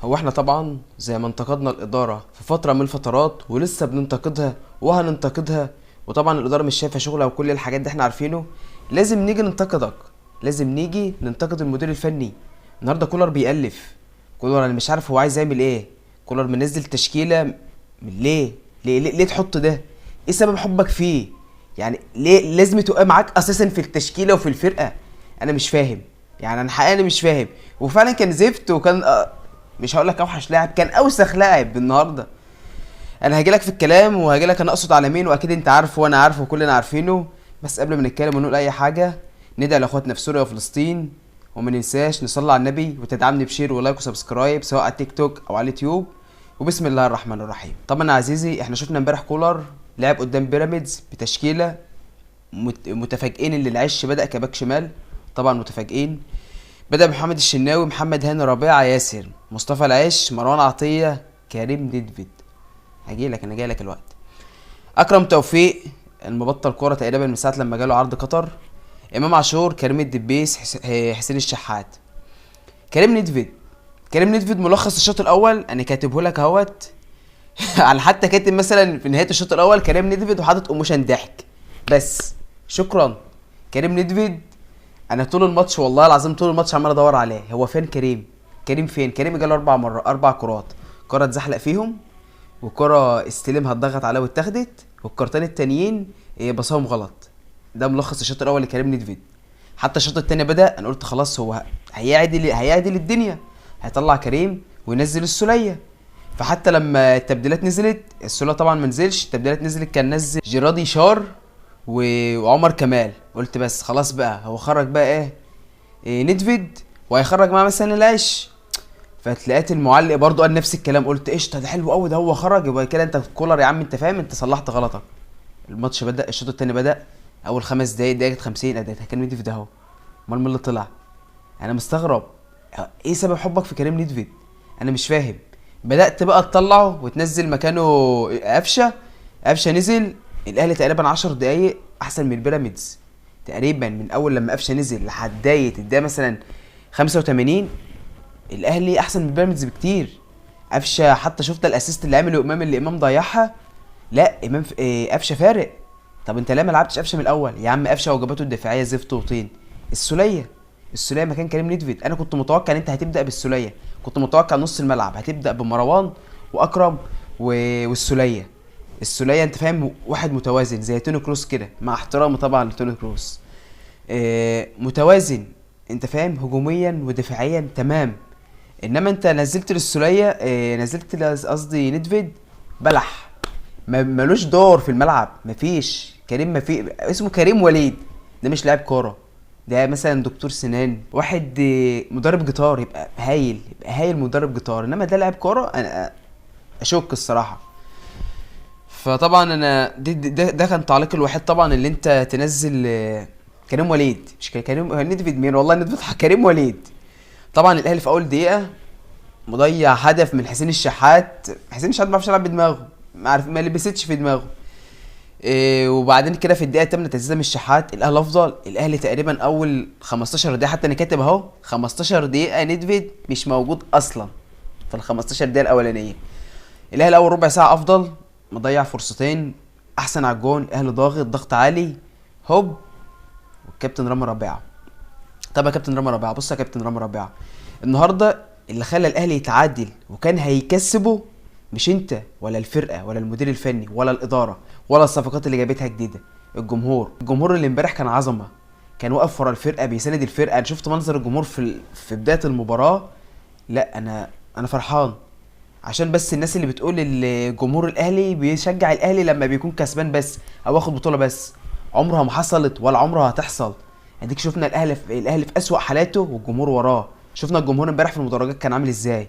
هو احنا طبعا زي ما انتقدنا الإدارة في فترة من الفترات ولسه بننتقدها وهننتقدها، وطبعا الإدارة مش شايفة شغلها وكل الحاجات دي احنا عارفينه. لازم نيجي ننتقدك، لازم نيجي ننتقد المدير الفني. النهارده كولر بيألف، كولر انا مش عارف هو عايز يعمل ايه. كولر منزل تشكيلة من ليه؟ ليه ليه, ليه تحط ده؟ ايه سبب حبك فيه؟ يعني ليه لازم تبقى معاك اساسا في التشكيلة وفي الفرقة؟ انا مش فاهم، يعني انا حقيقة مش فاهم. وفعلا كان زفت، وكان مش هقول لك اوحش لاعب، كان اوسخ لاعب النهارده. انا هاجي لك في الكلام وهاجي لك انا اقصد على مين، واكيد انت عارفه وانا عارفه وكلنا عارفينه. بس قبل ما نتكلم ونقول اي حاجة، ندعي لاخواتنا في سوريا وفلسطين، وما ننساش نصلي على النبي وتدعمني ب share و like و subscribe سواء على التيك توك او على اليوتيوب. وبسم الله الرحمن الرحيم. طبعا يا عزيزي احنا شفنا امبارح كولر لعب قدام بيراميدز بتشكيله متفاجئين ان العش بدا كباك شمال، طبعا متفاجئين. بدا محمد الشناوي، محمد هاني، ربيعة، ياسر، مصطفى العش، مروان عطية، كريم ندفيد. هجيلك، انا جاي لك الوقت. اكرم توفيق المبطل كورة تقريبا من ساعة لما جاله عرض قطر، امام عاشور، كريم الدبيس، حسين الشحات، كريم ندفيد. كريم ندفيد ملخص الشوط الاول انا كاتبه لك اهوت. على حتى كاتب مثلا في نهاية الشوط الاول كريم ندفيد وحاطط emotion ضحك بس، شكرا كريم ندفيد. انا طول الماتش والله العظيم طول الماتش عمال ادور عليه، هو فين كريم؟ كريم فين؟ كريم جاله 4 مرات، 4 كرات، كره اتزحلق فيهم، وكره استلمها اتضغط عليها واتاخدت، والكرتين التانيين بصاهم غلط. ده ملخص الشوط الاول لكريم ندفيد. حتى الشوط التاني بدا انا قلت خلاص هو هيعدل الدنيا، هيطلع كريم وينزل السوليه. فحتى لما التبديلات نزلت، السوليه طبعا ما نزلش، التبديلات نزلت كان نزل جيرادي شار وعمر كمال. قلت بس خلاص بقى هو خرج بقى ايه ندفيد وهيخرج معاه مثلا العش. فتلاقيت المعلق برضو قال نفس الكلام، قلت قشطه ده حلو قوي، ده هو خرج يبقى كده انت كولر يا عم، انت فاهم، انت صلحت غلطك. الماتش بدا، الشوط التاني بدا اول 5 دقايق، دقيقة 50 اديتها كان ندفيد اهو. امال مين اللي طلع؟ انا مستغرب ايه سبب حبك في كريم ندفيد، انا مش فاهم. بدات بقى تطلعه وتنزل مكانه قفشه، قفشه نزل الاهلي تقريبا 10 دقايق احسن من بيراميدز تقريبا، من اول لما قفشه نزل لحد دقيقة الدقيقة مثلا 85 الاهلي احسن من بيراميدز بكتير. قفشه حتى شفت ال assist اللي عمله امام اللي امام ضيعها، لا امام قفشه فارق. طب انت ليه ما لعبتش قفشه من الاول يا عم؟ قفشه وجباته الدفاعية زفت وطين. السوليه، السوليه مكان كريم ندفيد، انا كنت متوقع ان انت هتبدا بالسوليه، كنت متوقع نص الملعب هتبدا بمروان واكرم والسوليه. السوليه انت فاهم واحد متوازن زي توني كروس كده، مع احترامي طبعا لتوني كروس، متوازن انت فاهم هجوميا ودفاعيا تمام. انما انت نزلت للسوليه، نزلت قصدي ندفيد بلح، ملوش دور في الملعب، مفيش كريم، مفي اسمه كريم وليد، ده مش لاعب كورة، ده مثلا دكتور سنان، واحد، مدرب جيتار يبقى هايل، يبقى هايل مدرب جيتار، انما ده لاعب كورة انا اشك الصراحة. فطبعا انا ده كان تعليقي الوحيد طبعا، اللي انت تنزل، كريم وليد، مش كريم ندفيد مين والله، ندفيد كريم وليد. طبعا الاهلي في اول دقيقة مضيع هدف من حسين الشحات، حسين الشحات ما بيعرفش يلعب بدماغه، ما عارف ما لبستش في دماغه. وبعدين كده في الدقيقة 8 تسديده من الشحات، الاهلي افضل. الاهلي تقريبا اول 15 دقيقة، حتى انا كاتب اهو 15 دقيقة ندفيد مش موجود اصلا في ال 15 دقيقة الاولانية. الاهلي اول ربع ساعة افضل، مضيع فرصتين، احسن على الجون، الاهلي ضاغط ضغط عالي، هوب والكابتن رامي ربيعة. طب يا كابتن رامي ربيعة، بص يا كابتن رامي ربيعة، النهارده اللي خلى الاهلي يتعادل وكان هيكسبه مش انت ولا الفرقة ولا المدير الفني ولا الادارة ولا الصفقات اللي جابتها جديدة، الجمهور. الجمهور اللي امبارح كان عظمه، كان واقف ورا الفرقة بيساند الفرقة. انا شفت منظر الجمهور في بداية المباراة، لا انا فرحان عشان بس الناس اللي بتقول الجمهور الاهلي بيشجع الاهلي لما بيكون كسبان بس او واخد بطوله بس، عمرها ما حصلت ولا عمرها هتحصل. اديك شفنا الاهلي في اسوأ حالاته والجمهور وراه، شفنا الجمهور امبارح في المدرجات كان عامل ازاي.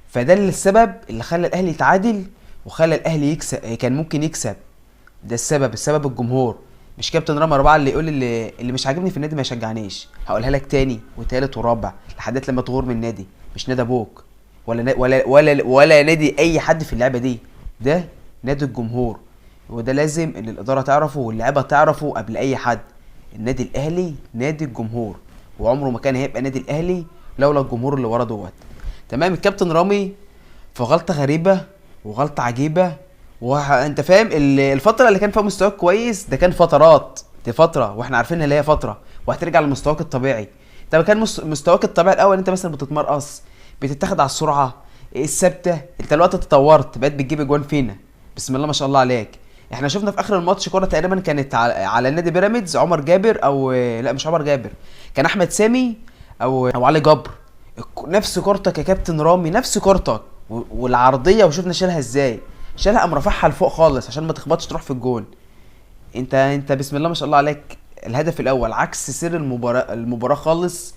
فده السبب اللي خلى الاهلي يتعادل وخلى الاهلي يكسب، كان ممكن يكسب. ده السبب، السبب الجمهور، مش كابتن رامي ربيعة اللي يقول اللي مش عاجبني في النادي ما يشجعنيش. هقولها لك تاني وتالت ورابع لحد لما تغور من النادي، مش نادي ابوك ولا ولا ولا ولا نادي اي حد في اللعبة دي، ده نادي الجمهور، وده لازم ان الادارة تعرفه واللعيبة تعرفه قبل اي حد. النادي الاهلي نادي الجمهور، وعمره ما كان هيبقى نادي الاهلي لولا الجمهور اللي ورا دوت. تمام. الكابتن رامي في غلطه غريبة وغلطه عجيبة، وانت فاهم الفترة اللي كان فيها مستواك كويس ده كان فترات، دي فترة واحنا عارفين اللي هي فترة وهترجع لمستواك الطبيعي. طب كان مستواك الطبيعي الاول انت مثلا بتتمرقص، بتتاخد على السرعة الثابتة، انت الوقت اتطورت بقيت بتجيب اجوان فينا بسم الله ما شاء الله عليك. احنا شفنا في اخر الماتش كره تقريبا كانت على نادي بيراميدز، عمر جابر او لا مش عمر جابر، كان احمد سامي او علي جبر، نفس كورتك يا كابتن رامي، نفس كورتك والعرضيه، وشفنا شالها ازاي، شالها قام رافعها لفوق خالص عشان ما تخبطش تروح في الجون. انت بسم الله ما شاء الله عليك. الهدف الاول عكس سير المباراة خالص،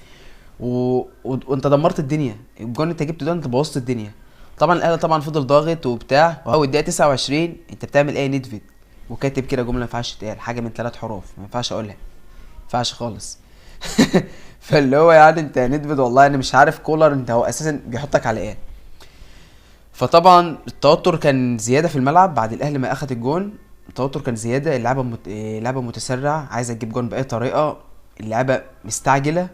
وانت دمرت الدنيا. الجون انت جبته ده انت بوظت الدنيا. طبعا الاهلي طبعا فضل ضاغط وبتاع، وهو الدقيقة 29 انت بتعمل ايه يا نيدفيد؟ وكاتب كده جملة ما ينفعش تتقال، حاجة من 3 حروف ما ينفعش اقولها، ما ينفعش خالص. فاللي هو يعني انت يا نيدفيد والله انا مش عارف كولر انت هو اساسا بيحطك على ايه. فطبعا التوتر كان زيادة في الملعب بعد الاهلي ما اخد الجون، التوتر كان زيادة، اللعبة متسرع، عايزه تجيب جون باي طريقه، اللعبة مستعجلة.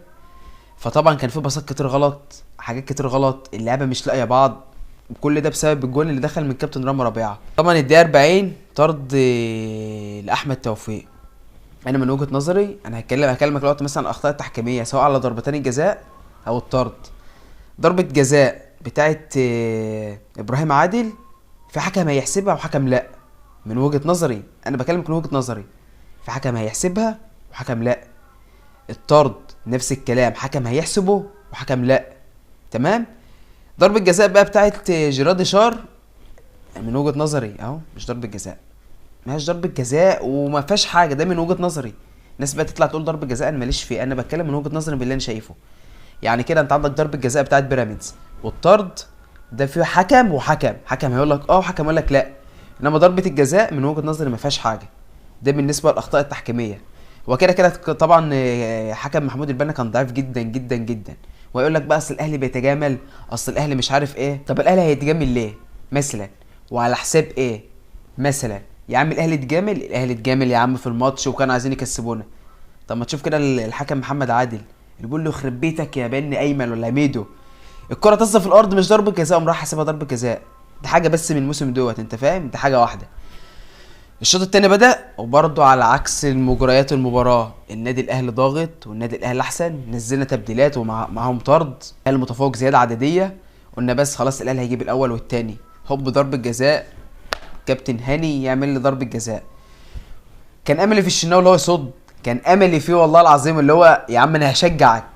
فطبعا كان في باصات كتير غلط، حاجات كتير غلط، اللعبة مش لاقيه بعض، كل ده بسبب الجون اللي دخل من كابتن رامي ربيعة. طبعا الدقيقة 40 طرد لاحمد توفيق. انا من وجهه نظري انا هكلمك دلوقتي مثلا الاخطاء التحكيميه سواء على ضربتين الجزاء او الطرد. ضربه جزاء بتاعت ابراهيم عادل في حكم هيحسبها وحكم لا، من وجهه نظري انا بكلمك من وجهه نظري، في حكم هيحسبها وحكم لا. الطرد نفس الكلام، حكم هيحسبه وحكم لا، تمام. ضربة جزاء بقى بتاعت جيرارد شار من وجهة نظري اهو مش ضربة جزاء، ما هياش ضربة جزاء وما فيهاش حاجة، ده من وجهة نظري. الناس بقى تطلع تقول ضربة جزاء، انا ماليش فيه، انا بتكلم من وجهة نظري باللي انا شايفه. يعني كده انت عندك ضربة جزاء بتاعت بيراميدز والطرد ده فيه حكم وحكم، حكم هيقول لك اه وحكم هيقول لك لا، انما ضربة الجزاء من وجهة نظري ما فيهاش حاجة. ده بالنسبة للأخطاء التحكيمية. وكده كده طبعا حكم محمود البنا كان ضعيف جدا جدا جدا، ويقول لك بقى اصل الاهلي بيتجامل، اصل الاهلي مش عارف ايه. طب الاهلي هيتجامل ليه مثلا وعلى حساب ايه مثلا؟ يا عم الاهلي اتجامل، الاهلي اتجامل يا عم في الماتش وكانوا عايزين يكسبونا. طب ما تشوف كده الحكم محمد عادل اللي بيقول له يخرب بيتك يا بني ايمن ولا ميدو، الكره تصل في الارض مش ضربه جزاء، قام راح حاسبها ضربه جزاء. ده حاجة بس من الموسم دوت، انت فاهم، ده حاجة واحدة. الشوط التاني بدأ وبرضه على عكس المجريات المباراة، النادي الأهلي ضاغط والنادي الأهلي أحسن، نزلنا تبديلات ومعاهم طرد، الأهلي متفوق زيادة عددية، قلنا بس خلاص الأهلي هيجيب الأول والتاني. هوب ضربة جزاء، كابتن هاني يعمل لي ضربة جزاء. كان أملي في الشناوي اللي هو يصد، كان أملي فيه والله العظيم اللي هو يا عم أنا هشجعك،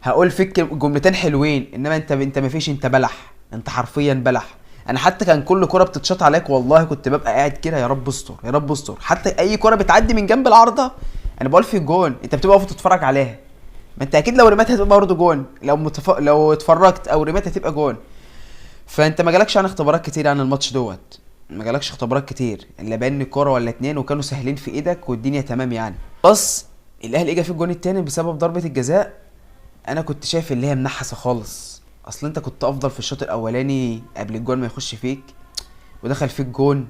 هقول فيك جملتين حلوين، إنما أنت مفيش، أنت بلح، أنت حرفيا بلح. انا حتى كان كل كرة بتتشاط عليك والله كنت ببقى قاعد كده يا رب استر يا رب استر، حتى اي كرة بتعدي من جنب العارضة انا بقول في الجون، انت بتبقى واقف تتفرج عليها، ما انت اكيد لو رميتها هتبقى برضه جون، لو اتفرجت او رميتها هتبقى جون. فانت ما جالكش عن اختبارات كتير عن الماتش دوت، ما جالكش اختبارات كتير الا بان كرة ولا اتنين وكانوا سهلين في ايدك والدنيا تمام يعني. بس الاهلي اجى في الجون التاني بسبب ضربة الجزاء، انا كنت شايف اللي هي منحسة خالص، اصل انت كنت افضل في الشوط الاولاني قبل الجون ما يخش فيك، ودخل فيك جون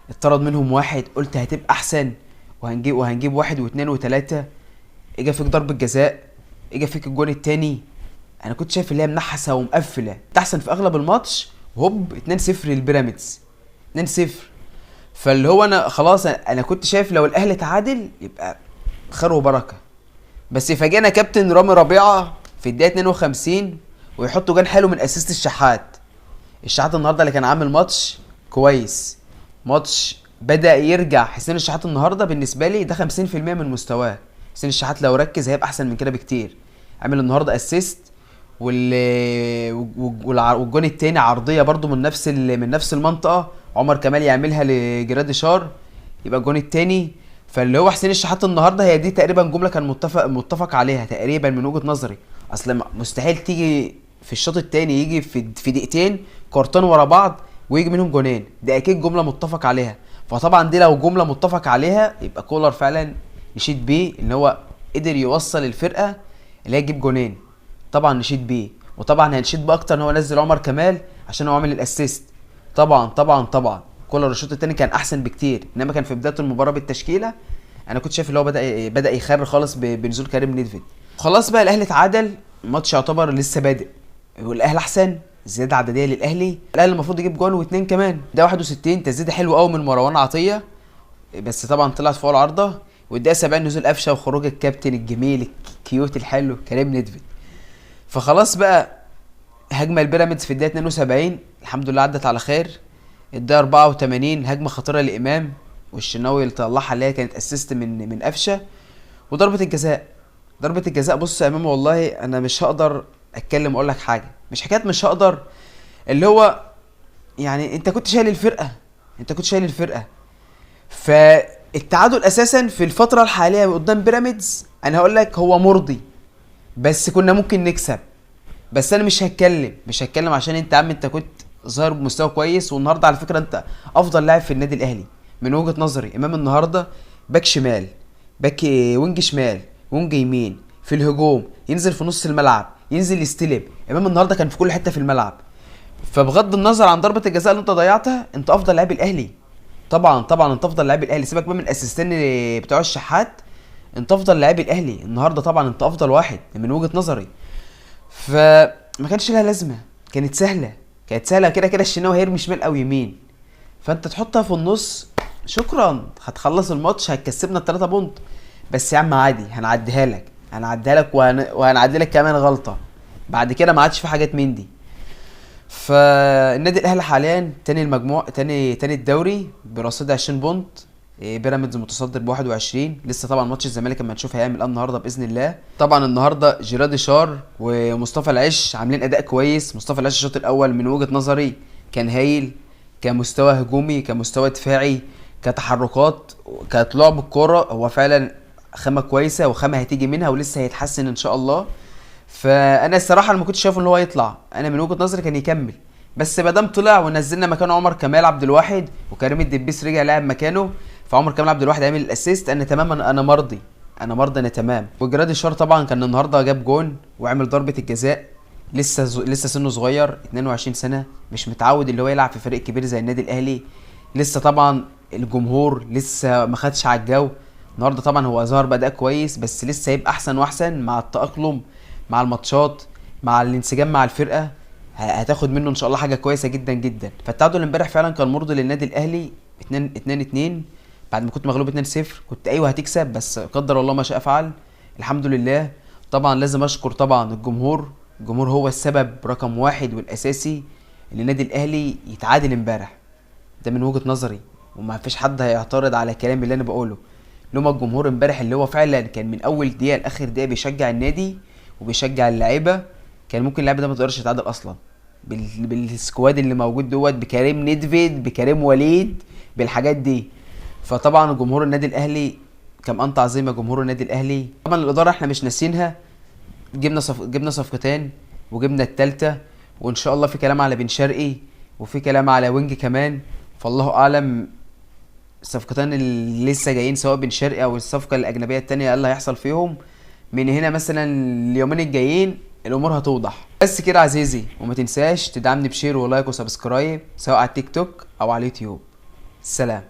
اتطرد منهم واحد، قلت هتبقى احسن وهنجيب 1 و2 و3، اجى فيك ضربة جزاء، اجى فيك الجون التاني. انا كنت شايف اللي هي منحسة ومقفلة، انت احسن في اغلب الماتش، وهوب 2-0 للبيراميدز، 2-0. فاللي هو انا خلاص انا كنت شايف لو الاهلي تعادل يبقى خير وبركة، بس يفاجئنا كابتن رامي ربيعة في الدقيقة 52 ويحطوا جون حلو من assist الشحات. الشحات النهارده اللي كان عامل ماتش كويس، ماتش بدأ يرجع. حسين الشحات النهارده بالنسبة لي ده 50% من مستواه. حسين الشحات لو ركز هيبقى احسن من كده بكتير. عامل النهارده assist والجون التاني عرضية برده من نفس المنطقة، عمر كمال يعملها لجراديشار يبقى الجون التاني. فاللي هو حسين الشحات النهارده هي دي تقريبا جملة كان متفق عليها تقريبا من وجهه نظري. اصل مستحيل تيجي في الشوط التاني يجي في دقيقتين كارتين ورا بعض ويجي منهم جونين، ده اكيد جملة متفق عليها. فطبعا دي لو جملة متفق عليها يبقى كولر فعلا نشيد بيه ان هو قدر يوصل الفرقة اللي هي تجيب جونين، طبعا نشيد بيه. وطبعا هنشيد بيه اكتر ان هو نزل عمر كمال عشان هو عامل ال assist. طبعا طبعا طبعا كولر الشوط التاني كان احسن بكتير، انما كان في بداية المباراة بالتشكيله انا كنت شايف اللي هو بدا يخر خالص بنزول كريم نيدفيد. خلاص بقى الاهلي اتعادل، الماتش يعتبر لسه بادئ، والاهلي احسن، زيادة عددية للاهلي. الاهلي المفروض يجيب جون واثنين كمان. ده 61 تسديده حلوة قوي من مروان عطية، بس طبعا طلعت فوق العارضة. والدقيقة 70 نزول قفشه وخروج الكابتن الجميل ال cute الحلو كريم ندفيد. فخلاص بقى هجمة البيراميدز في الدقيقة 72 الحمد لله عدت على خير. الدقيقة 84 هجمة خطيرة لامام والشناوي اللي طلعها اللي هي كانت assist من قفشه. وضربه الجزاء، ضربه الجزاء بص يا امام والله انا مش هقدر اتكلم واقول لك حاجة، مش حكاية مش هقدر، اللي هو يعني انت كنت شايل الفرقة، انت كنت شايل الفرقة. فالتعادل اساسا في الفترة الحالية قدام بيراميدز انا هقول لك هو مرضي، بس كنا ممكن نكسب. بس انا مش هتكلم عشان انت يا عم انت كنت ظاهر بمستوى كويس، والنهارده على فكرة انت افضل لاعب في النادي الاهلي من وجهه نظري. امام النهارده back شمال، back wing شمال، wing يمين، في الهجوم ينزل في نص الملعب، ينزل يستلم. امام النهارده كان في كل حتة في الملعب. فبغض النظر عن ضربه الجزاء اللي انت ضيعتها، انت افضل لاعب الاهلي طبعا، طبعا انت افضل لاعب الاهلي. سيبك بقى من الاسيستين بتوع الشحات، انت افضل لاعب الاهلي النهارده، طبعا انت افضل واحد من وجهه نظري. فما كانش لها لازمه، كانت سهلة، كانت سهلة كده كده الشناوي هيرمي شمال او يمين، فانت تحطها في النص، شكرا هتخلص الماتش، هتكسبنا ال3 point. بس يا عم عادي، هنعديها لك، هنعديها لك وهنعدي لك كمان غلطه بعد كده، ما عادش في حاجات من دي. فالنادي الاهلي حاليا تاني المجموع، تاني الدوري برصيد 20 point، بيراميدز متصدر ب 21. لسه طبعا ماتش الزمالك اما نشوف هيعمل ايه النهارده باذن الله. طبعا النهارده جراديشار ومصطفى العش عاملين اداء كويس. مصطفى العش الشوط الاول من وجهه نظري كان هايل، كمستوى هجومي، كمستوى دفاعي، كتحركات، كطلوع بالكورة، هو فعلا خامة كويسة وخامه هتيجي منها ولسه هيتحسن ان شاء الله. فانا الصراحة انا ما كنتش شايف ان هو يطلع، انا من وجهه نظري كان يكمل، بس ما دام طلع ونزلنا مكانه عمر كمال عبد الواحد وكريم الدبيس رجع لعب مكانه، فعمر كمال عبد الواحد عامل ال assist، انا تمام، انا مرضي، انا مرضي، انا تمام. وجراديشار طبعا كان النهارده جاب جون وعمل ضربه الجزاء، لسه سنة صغير 22 سنة، مش متعود اللي هو يلعب في فريق كبير زي النادي الاهلي، لسه طبعا الجمهور لسه ما خدش على الجو. النهارده طبعا هو ظهر باداء كويس، بس لسه هيبقى احسن واحسن مع التاقلم مع الماتشات مع الانسجام مع الفرقة، هتاخد منه ان شاء الله حاجة كويسة جدا جدا. فالتعادل امبارح فعلا كان مرضي للنادي الاهلي 2-2 بعد ما كنت مغلوب 2-0، كنت ايوه هتكسب، بس قدر الله ما شاء فعل، الحمد لله. طبعا لازم اشكر طبعا الجمهور، الجمهور هو السبب رقم واحد والاساسي ان النادي الاهلي يتعادل امبارح، ده من وجهه نظري وما فيش حد هيعترض على كلامي اللي انا بقوله. لما الجمهور امبارح اللي هو فعلا كان من اول دقيقة لاخر دقيقة بيشجع النادي وبيشجع اللعيبة، كان ممكن اللعيبة ده ما تقدرش يتعادل اصلا بال squad اللي موجود دوت، بكريم ندفيد، بكريم وليد، بالحاجات دي. فطبعا جمهور النادي الاهلي كم انت عظيم يا جمهور النادي الاهلي. طبعا الادارة احنا مش ناسينها، جبنا صفقتين وجبنا الثالثة، وان شاء الله في كلام على بن شرقي وفي كلام على wing كمان، فالله اعلم الصفقتين اللي لسه جايين سواء بن شرقي او الصفقة الاجنبية الثانية اللي هيحصل فيهم من هنا مثلا اليومين الجايين الامور هتوضح. بس كده عزيزي، وما تنساش تدعمني ب share و like و subscribe سواء على التيك توك او على اليوتيوب. سلام.